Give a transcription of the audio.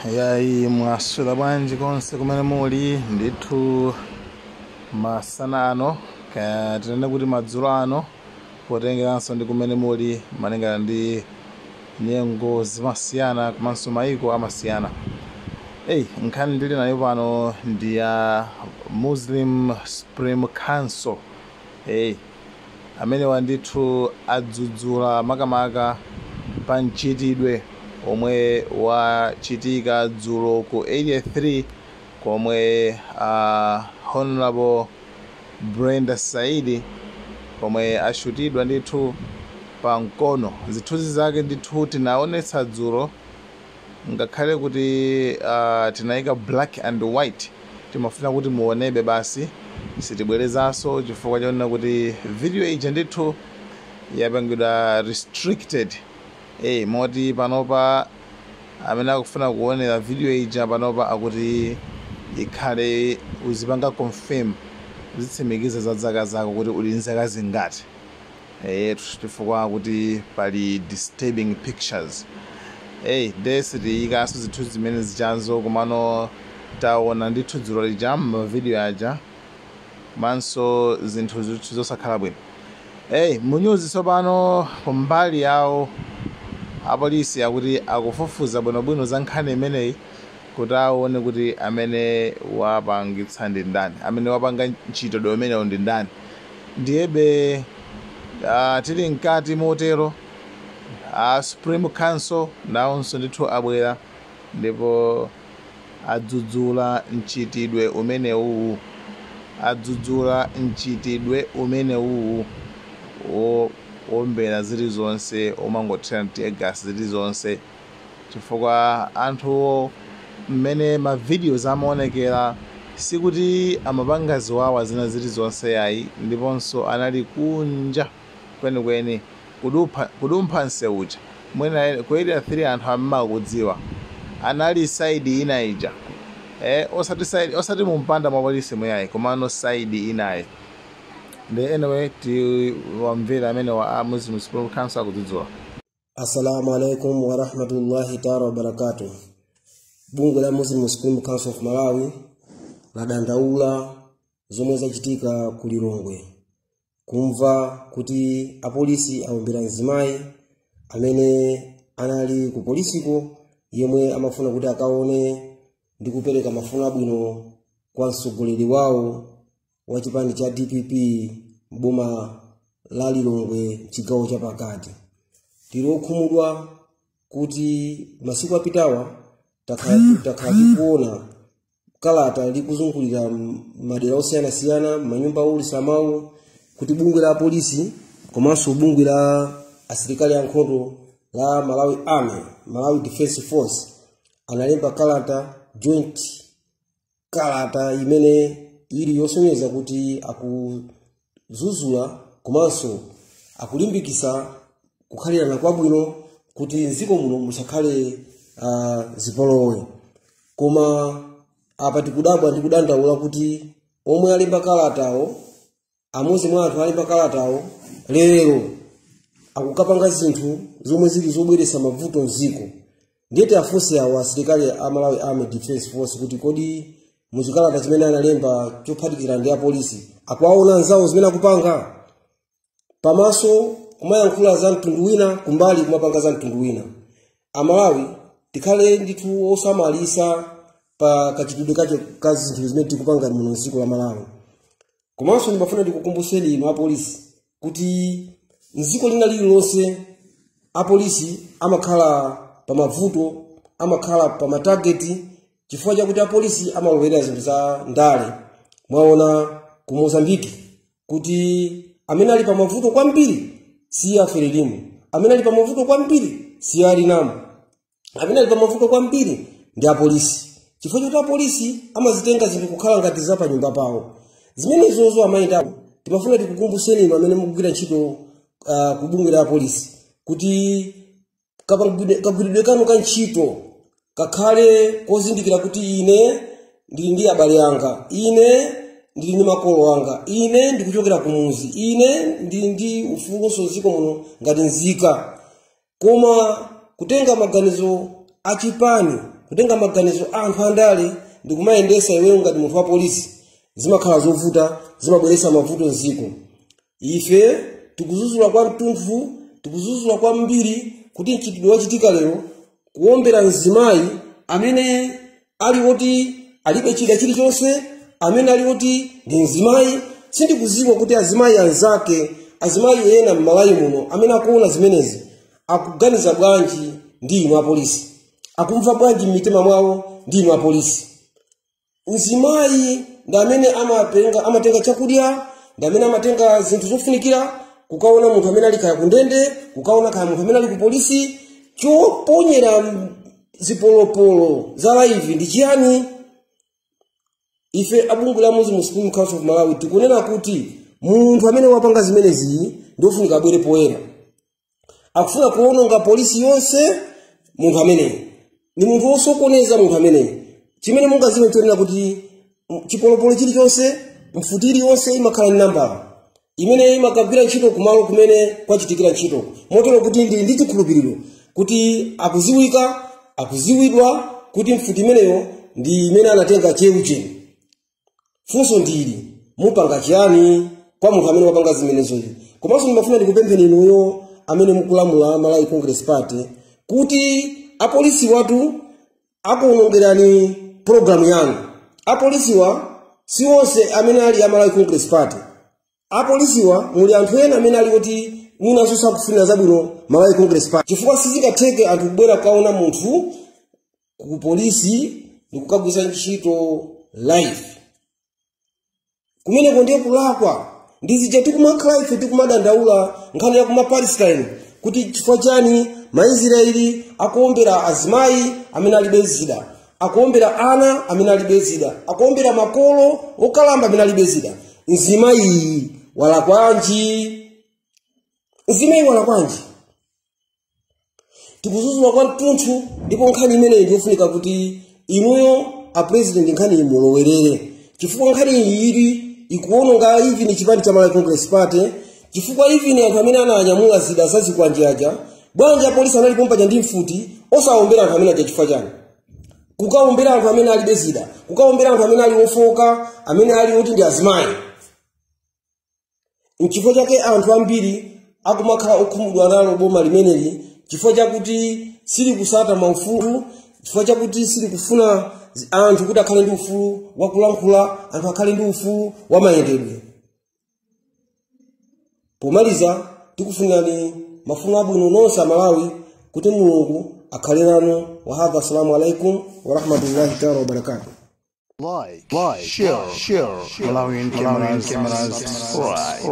Yayi, mwaswera bwanji konse kumene muli? Ndithu masana ano, kaya tinene kuti madzulo ano, potengeranso ndi kumene muli malingana ndi nyengo zimasiyana komanso mayiko amasiyana. Eyi, nkhani ndili nayo pano ndi ya Muslim Supreme Council. Eyi, amenewa ndithu adzudzula makamaka pa mchitidwe omwe wachitika dzulo ku Area 3 komwe Honorable Brenda Saidi komwe ashutidwa ndithu pa mkono. Zithunzi zake ndithu tinaonetsa dzulo, ngakhale kuti tinayika black and white, timafuna kuti muonebe basi. Sitibwerezanso chifukwa chonena kuti video ija ndithu yapangidwa restricted. Moti panopa amene akufuna kuonera video ija panopa akuti ikhale uzipanga confirm, uzitsimikiza za zaka zako kuti uli nzaka zingati, chifukwa kuti pali disturbing pictures. Nde sitiyikanso zithunzi zimene zichanzo, komano taona ndithu dzulo lija mavidiyo aja komanso zinthu zithu zosakhala bwino. Munyuzi tsopano kumbali yawo apolisi akuti akufufuza bwinobwino za nkhani imeneyi kuti aone kuti amene wapangitsa ndi ndani, amene wapanga mchitidwe umenewu ndi ndani. Ndiyebe tili mkati motero, Supreme Council nawonso ndithu abwera ndipo adzudzula mchitidwe umenewu, adzudzula mchitidwe umenewu wowombera zilizonse, omangothira tear gas zilizonse, chifukwa anthuwo mmene ma videos amaonekera sikuti amapanga ziwawa zina zilizonse yayi, ndiponso anali kunja kwenikweni kudumpha msewuja mwina ku Area 3 anthu amakudziwa, anali side ina ija, osati side, osati mumpanda mwa polisi muyayi, komano side inayi. Ndi anyway, tiwamvera amene wa a Muslim Supreme Council akudzudzula. Assalamu alaikum warahmatullahi taala wabarakatuh. Bungwe la Muslim Supreme Council of Malawi ladandaula zomwe zachitika ku Lilongwe, kumva kuti apolisi awombera mzimayi amene anali ku polisiko yemwe amafuna kuti akaone ndi kupereka mafuno abwino kwa mtsogoleri wawo wa chipani cha DPP m'boma la Lilongwe, chigawo chapakati. Tili okhumudwa kuti masiku apitawa takhala tikuona kalata likuzungulira madera osiyanasiyana, manyumba owulutsa mawu, kuti bungwe la polisi komanso bungwe la asilikali ankhondo la Malawi Army, Malawi Defense Force, analemba kalata, joint kalata imene ili yosonyeza kuti akudzudzula komanso akulimbikitsa kukhalirana kwabwino kuti mdziko muno musakhale zipolowe. Koma apa tikudabwa ndi kudandaula kuti omwe alemba kalatawo, amodzi mwa anthu alemba kalatawo, lero akukapanga zinthu zomwe zili zobweretsa mavuto mdziko. Ndiye tiafunse awo asilikali a Malawi Army Defense Force kuti kodi muchikalata chimene analemba chophatikizira ndi apolisi akuwaona anzawo zimene akupanga? Pamaso kumayankhula za mtundu wina, kumbali kumapanga za mtundu wina. Amalawi tikhale ndithu osamalisa pa kachitidwe kacho ka zinthu zimene tikupanga muno mdziko la Malawi. Komanso ndimafuna ndikukumbuseni inu apolisi kuti mdziko lina lililonse apolisi amakhala pa mavuto, amakhala pa ma target, chifukwa chakuti apolisi amalowerera zinthu za ndale. Mwaona ku Mozambiki kuti amene ali pa mavuto kwambiri si a Frelimo, amene ali pa mavuto kwambiri si a Renamo, amene ali pa mavuto kwambiri ndi apolisi, chifukwa chakuti apolisi amazitenga zinthu kukhala ngati za panyumba pawo. Zimenezozo amayenda. Timafuna tikukumbuseni inu amene mukugwira ntchito ku bungwe la apolisi kuti kagwiridwe kanu ka ntchito kakhale kozindikira kuti ine ndili ndi abale anga, ine ndili ndi makolo anga, ine ndikuchokera kumuzi, ine ndili ndi ufulunso mdziko muno ngati nzika. Koma kutenga maganizo achipani Kutenga maganizo a anthu andale ndikumayendesa iweyo ngati munthu wa polisi, zimakhala zovuta, zimabweretsa mavuto mziko. Ife tikuzuzula kwa mtunthu, tikuzuzula kwambiri kuti mchitidwe wachitika lero kuombera mzimayi amene ali woti alibe chida chilichonse, amene ali woti ndi mzimayi. Sindikuziwa kuti azimayi anzake, azimayi ena m'Malawi muno amene akuona zimenezi akuganiza bwanji ndi inu apolisi, akumva bwanji m'mitima mwawo ndi inu apolisi. Mzimayi ndi amene amatenga chakudya, ndi amene amatenga zinthu zofunikira kukaona munthu amene ali kaya kundende, kukaona kaya munthu amene ali ku polisi. Choponyera zipolopolo za live ndi chiyani? Ife abungwe la Muslim Supreme Council of Malawi tikunena kuti munthu amene wapanga zimenezi ndiofunika abwere poyera. Akufuna kuononga polisi yonse munthu ameneyi ni munthu wosokoneza. Munthu ameneyi, chimene mungaziwe nchonena kuti chipolopolo chilichonse, mfuti iliyonse imakhala ndi nambala imene imakagwira ntchito kumalo kumene kwachitikira ntchito, motero kuti ndili ndi chikhulupiriro kuti akuziwika, akuziwidwa kuti mfuti imeneyo ndi imene anatenga cheucheni. Funso ndili, mupanga chiyani kwa munthu amene wapanga zimenezoyi? Komanso ndimafuna ndikupempheni inuyo amene mukulamula Malawi Congress Party kuti apolisi watu akuwonongerani pologalamu yanu. Apolisiwa si onse amene ali a Malawi Congress Party. Apolisiwa muli anthu ena amene ali kuti mwinanso sakufunira zabwino Malawi Congress Party, chifukwa sizingatheke anthu kubwera kukaona munthu ku polisi ndikukagwiritsa ntchito live. Kumeneko ndiye kulakwa. Ndizija tikumakhala ife tikumadandaula nkhani ya kuma Palestine kuti chifukwa chani Maisraeli akuombera azimayi amene alibe zida, akuombera ana amene alibe zida, akuombera makolo okalamba amene alibe zida. Mzimayi walakwanji? Mzimayi walakwanji? Tikuzuzula kwa mtunthu, ndipo nkhani imeneyi ndiyofunika kuti inuyo a president nkhani iyi mulowerere, chifukwa nkhani iyi ili ikuononga even chipani cha Malawi Congress Party, chifukwa even anthu amene ananyamula zida zazikwanje aja, bwanji apolisi analipo mpaja ndi mfuti osawombera anthu amene aja? Chifukwa chani kukawombera anthu amene alibe zida, kukawombera anthu amene ali ofoka, amene ali oti ndi azimayi? Nchifukwa chake anthu ambiri akumakhala okhumudwa nalo boma limeneli, chifukwa chakuti silikusata maufulu, chifukwa chakuti silikufuna anthu kuti akhale ndi ufulu wakulankhula, anthu akhale ndi ufulu wa mayendedwe. Pomaliza, tikufunirani mafuno abwino nonse Amalawi, kuti Mulungu akhale nanu. Wahadha, assalamu alaikum warahmatullahi taala wabarakatuh. Like, share, Malawian cameras, subscribe.